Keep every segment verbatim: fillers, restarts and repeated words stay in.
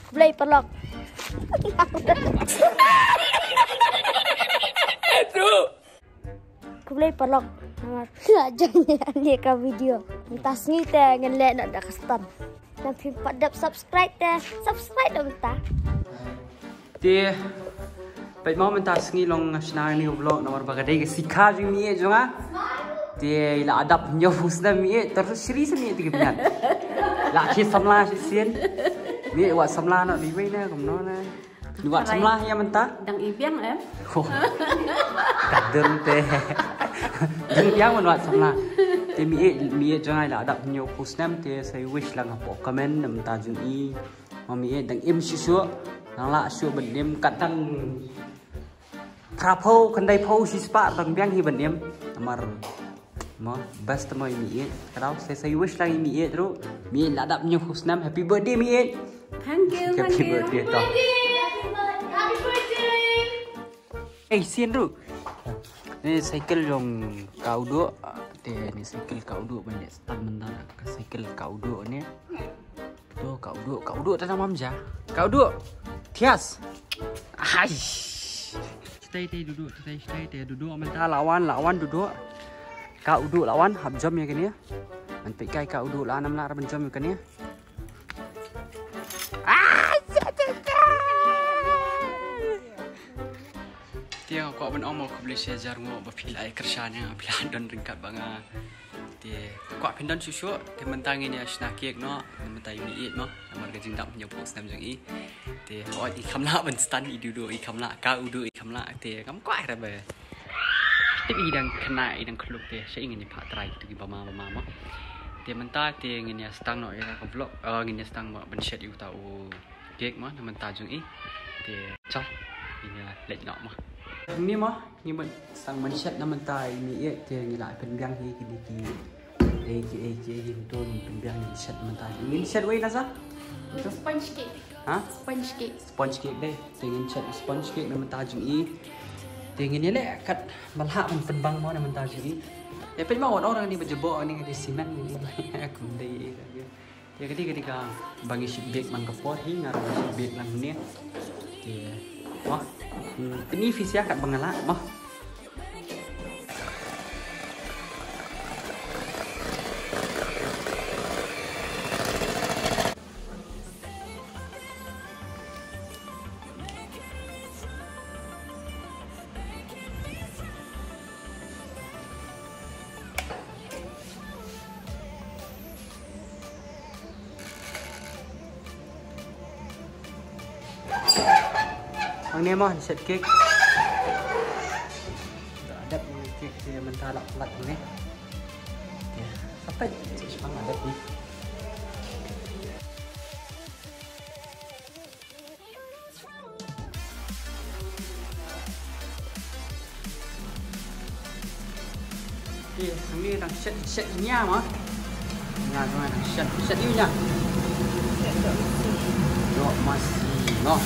Khublei paralok. Khublei paralok. Namar jong ngi ka video mynta sngi te ngin leh noh da ka stand. Lada phim pat dep subscribe te subscribe da mynta. Te peit mo mynta sngi long nga shna ïa une u vlog namar ba ka dei ka sngi kha jong i mei jong nga. Te i la dap hynñiew phew snem i mei, ter shisha i mei te ki pynïaid. La ki samla shisien. I mei wat samla noh di wei na kumno na. Wat samla ïa mynta. Dang i biang em. Oh. Ka dur te. Dang biang man wat samla. Te i mei, i mei jong nga i la dap hynñiew phew snem te sa wish lang hapoh comment na mynta jong i. Mo i mei dang im shuh shuh. Dang lah shuh ban im kat dang phra phew khyndai phew shispah dang biang hi ban im. Namar mo best mo i mei. Ka daw sa sa wish lang i mei ruh. I mei la dap hynñiew phew snem, happy birthday i mei. Thank you, thank you. Happy birthday to. Happy birthday. Eh, sien ruh. Ni cycle jong ka U Duh. Te ni cycle ka U Duh ban leh stand mynta ka cycle ka U Duh ni. To ka U Duh, ka U Duh ta namam ja. Ka U Duh. Thias. Hai. Stay te Duduh, stay stay te Duduh mynta lawan lawan Duduh. Ka U Duh lawan hap jump ïa kane. Ngan peit kai ka U Duh la nam la ban jump ïa kane. Te nga kwah ban ong mo khublei shihajar nguh ba phi la ai kyrshan ïa nga, phi la don ryngkat bad nga. Te kwah phin don shuh shuh, te mynta ngin ïa shna cake noh, mynta i mei mo, namar ka jingdap hynñiew phew snem jong i. Te hooid i kham lah ban stand i Duduh i kham lah, ka U Duh i kham lah, te ngam kwah re ba. Te i dang khynnah i dang khluk te, sha i ngin ïa phah trai kitu ki bama bama mo. Te mynta te ngin ïa sdang noh ïa ka vlog, eh, ngin ïa sdang ban shet ïa uta u cake mo na mynta jong i. Te chal ngin ïa leit noh mo. Ni mo ngi mut sdang ban shet na mynta i mei te ngi la pynbiang hi kine ki ei ki ei ki ei ki to ngi pynbiang ngi shet na mynta ngin shet wei na sa. Sponge cake. Ha? Sponge cake. Sponge cake dei. Te ngin shet sponge cake na mynta jong i. Te ngin ïa leh kat ba lah ban pynbang mo na mynta jong i. Te peit mo wat ong rang ni ba jubok ni ka dei cement ni. Kum dei. Te ka dei ka dei kaba ngi shu bake man ka por hi nga ruh nga shu bake lang ne. Te wah. Te ni phi sia kat ba nga lah mo. Hangne mo, shet cake. Dep cake te mynta la plat hangne. Te sa peit, sa pang dep ni. Te hangne dang shet shet ïa ma. Ïa ma dang shet shet ïa. Doh masi noh.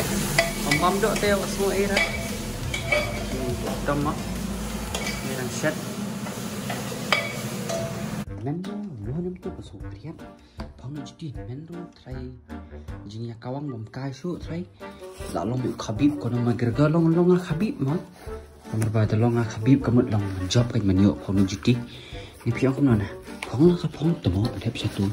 Pam pam doh te wat sngew ei ra. Dam ma. Hangne dang shet. Nan noh nem tu ka sngew kriat. Phong na juti men ruh trai. Jingïakawang bym kai shuh trai. La long u khabib ko na McGregor long long a khabib ma. Namar ba da long a khabib ka mut long job kan man ïoh phong na juti. Ni phi ong kumno na. Phong la ka phong to mo dep sha tu.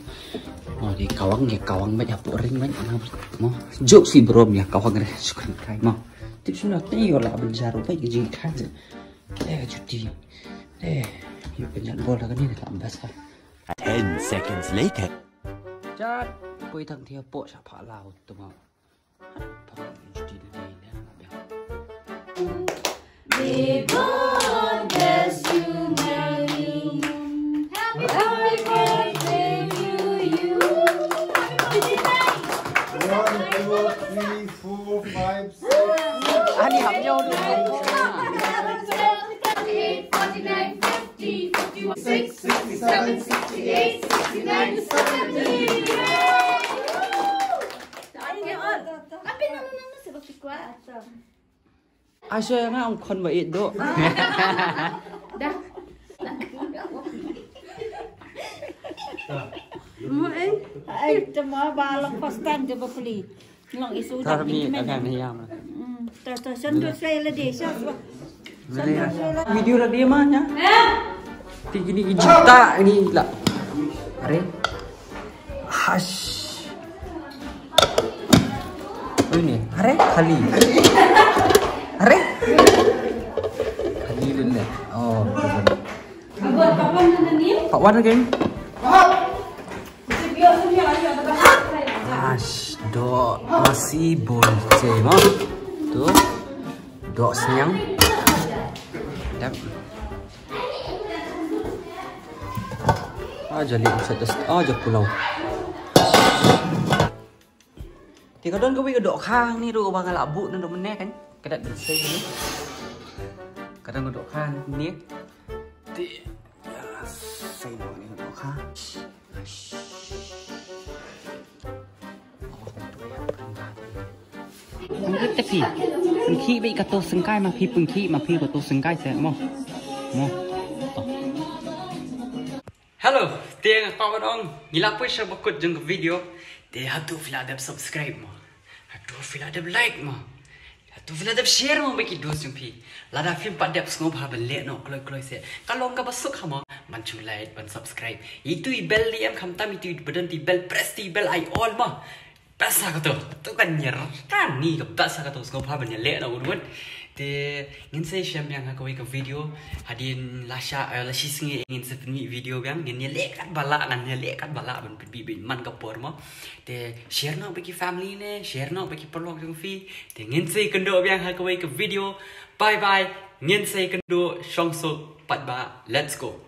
Mo di kawang ïakawang bad hapoh ring bad ana mo. Jok si bro ïakawang re shukran kai mo. Tip shuh na te ïoh la ban jaru bad ka jingkai je. Eh juti. Eh ïoh pynjat bol la kane la bas ka. Ten seconds later. Chat, poi thang thia pok sha pha lau tu ma. Pha lau juti di di ne ma bia. May God bless you, Mary. Happy birthday to you. One, two, three, four, five, six. Ani hap nyaw du. Eight, forty-nine, fifty, fifty-one, sixty-seven, sixty-eight, sixty-nine, seventy. Asha nga ong khon ba it do. Dah. Mo eh. Ai, te mo ba long first time te ba pli. Long isu tar ni kan ni yam. Tar tar shan tu saya la de sha. Video la de ma nya. Ti kini ki jita ni la. Are. Hash. Ini, are khali. Are. Khali dun ne. Oh, betul. Pak Wan lagi. Ash, dok nasi bolche mo. Tu. Dok sniang. Dap. Ah, jali set ah, ja pulau. Ti ka don kawei ka dohkha ni ruh ba nga la buh na doh mynne kan. Ka dang sei ni. Ka don ka dohkha ni. Ti. Ya, sei ni ka dohkha. Pynkhih beit kato syngkai ma phi pynkhih ma phi kato syngkai se mo. Mo. Hello, te nga kwah ban ong, ngi la poi sha ba kut jong ka video. Te hato phi la dep subscribe mo. Hato phi la dep like mo. Hato phi la dep share mo bad ki dost jong phi. Lada phim pat dep sngewbha ban leh noh kloi kloi se. Ka long kaba suk ha mo. Ban shu like, ban subscribe. Itu i bell di em khamtam itu i button di bell, press di bell ai all mo. Basa kato. Tu kan nyer kan ni ka basa kato sngewbha ban ïaleh na urut. Te ngin sa ïashem biang ha kawei ka video. Hadien la sha, eh, la shi sngi ngin sa pynmih video biang. Ngin ïaleh katba lah, ngan ïaleh katba lah ban pynmih beit man ka por mo. Te share noh bad ki family ne, share noh bad ki paralok jong phi. Te ngin sa ïakynduh biang ha kawei ka video. Bye bye. Ngin sa ïakynduh shong suk pat ba. Let's go.